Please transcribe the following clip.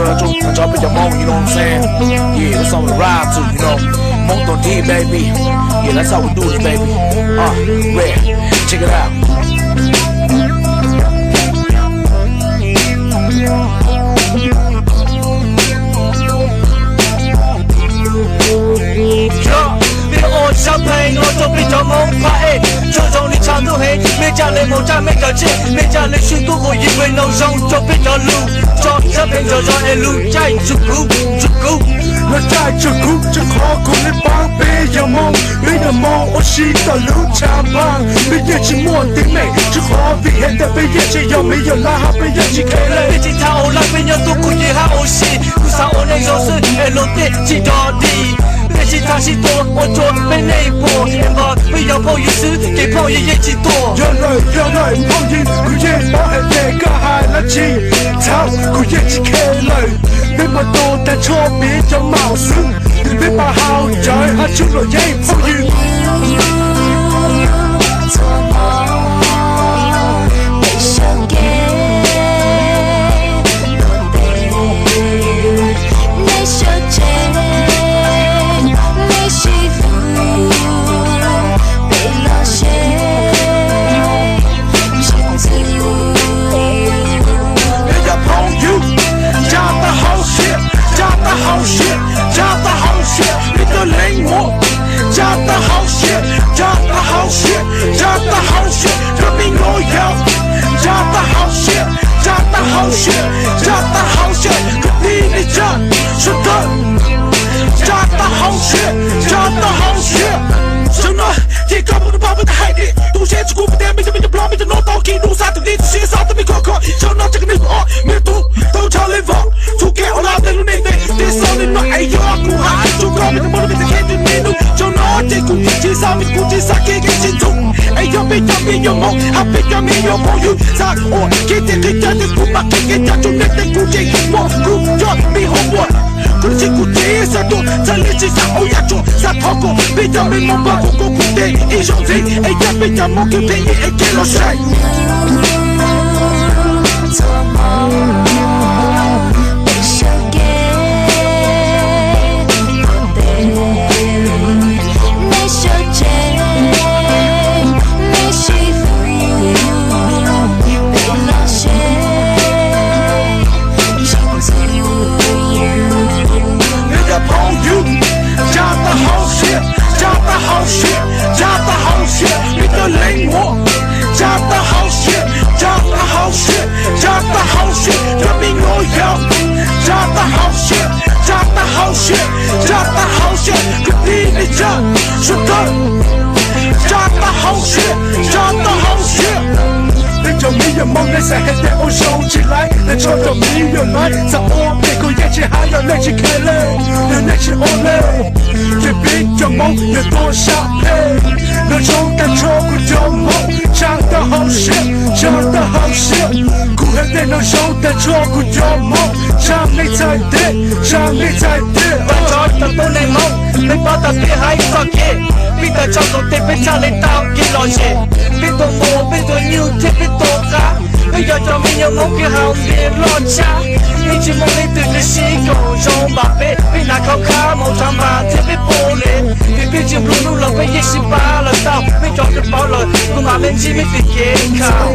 Cov peb cov Hmoob, you know what I'm saying? Yeah, that's how we ride to, you know. Hmoob tau nrig, baby. Yeah, that's how we do it, baby. Uh, yeah, check it out. Yog, peb ua sab pheej no rau peb cov Hmoob pab es tsaug zoo li tshav ntuj heev, mej zaj le moog zaj mej cov tshej, mej zaj le sib tub ua yig peb noog zoo rau peb cov lug, tso sab pheej zog zog es lug caij tsuj kub tsuj kub. Lug caij tsuj kub tsuj qhov kuv le paab peb yog Hmoob, peb yog Hmoob ua si tau lub tshav npaaj, peb yeej tsis muaj teeb meem tsuj qhov vim has tas peb yeej tsis yog me yog lab hab peb yeej tsis kheev le. Peb tsis tham ua laj peb nyob tub kuv yeej hab ua si, kuv xaav ua neej zoo xwb es luag tej tsis dog dig. Peb sib tham sib tua ua rua peb neej puas, es npog peb yog phooj ywg xwb ces phooj ywg yeej tsis tuag. Yog lawm yog lawm phooj ywg, kuv yeej paub has tas koj has dlaab tsi, thaum kuv yeej tsis kheev lawm. Peb puas tau tag nrho peb cov maum xwb, peb pab hau cawv hab tsuj luam yeej phooj ywg. Peb yog phooj ywg, ntsag tag hauv siab, ntsag tag hauv siab, ntsag tag hauv siab, peb cov leej muam, ntsag tag hauv siab, ntsag tag hauv siab, ntsag tag hauv siab, cov me nyuam yaus, ntsag tag hauv siab, ntsag tag hauv siab, ntsag tag hauv siab, kwv tij neej tsa sawv daws, ntsag tag hauv siab, ntsag tag hauv siab. Zaum no ces koj puas nug paub peb tau hais tias tu siab tsis kub peb tias mej cov me cov nplog mej cov nub tau kis nub xav tus dib tu siab xav tau me khov kho, zaum no tseem kws mej tus ob me tub tau ntshaw le vauv txhua kev ua lab tej lub neej tej tej xav li no es yog kuv hab tsuj koj mej cov nplog mej cov kheej tus me nub, zaum no ces kuv tsis xav mej kuv tsis xav kev kev tsis ntxub, es yog peb cov me nyuam Hmoob hab peb cov me nyuam phooj ywg xav ua kev txhaum kev cai tej kuv mam qhia kev cai tsoom neeg tej kuv tseem muaj kuv cov me hom muam. Kuv tsis kuv tsis xav tuaj txhaj li tsis xav ua yam tsuag xav thov kom peb cov me Hmoob pab kuv kuv kuv tej ib zaug ntxiv es yog peb cov Hmoob kws pheej ib es kev los saib. Peb yog phooj ywg, ntsag tag hauv siab, ntsag tag hauv siab, ntsag tag hauv siab, peb cov leej muam, ntsag tag hauv siab, ntsag tag hauv siab, ntsag tag hauv siab, cov me nyuam yaus, ntsag tag hauv siab, ntsag tag hauv siab, ntsag tag hauv siab, kwv tij neej tsa sawv daws, ntsag tag hauv siab, ntsag tag hauv siab. Peb cov me nyuam Hmoob nej xav has tas ua zoo tsis laib, nej tso cov me nyuam laib xav ua phem kuv yeej tsis hab yog nej tsis kheev le, yog nej tsis ua le. Ces peb cov Hmoob yuav tuaj sab phem, noj zoo tag nrho kuv cov Hmoob, ntsag tag hauv siab, ntsag tag hauv siab. Kuv has tas noj zoo tag nrho kuv cov Hmoob, ntsag nej txhais tes, ntsag nej txhais tes. Tag nrho cov tub neeg Hmoob, peb paub tas peb hab ib txoj kev, peb tag nrho tau tej peb txhaj le tau kev lom zem. Peb tuaj mus peb tuaj nyuj thiab peb tuaj qab, peb yog cov me nyuam Hmoob kws haus npias loj tshaj. Peb tsis muaj leej twg kws sib koom zoo npaum peb, peb hnav khauv khab mus tshav npas thiab peb pum le. Vim peb tsis nplua nuj los peb yeej sib pab lawm tau, peb cov kws paub lawm kuv mam le ntsib mej txoj kev khav.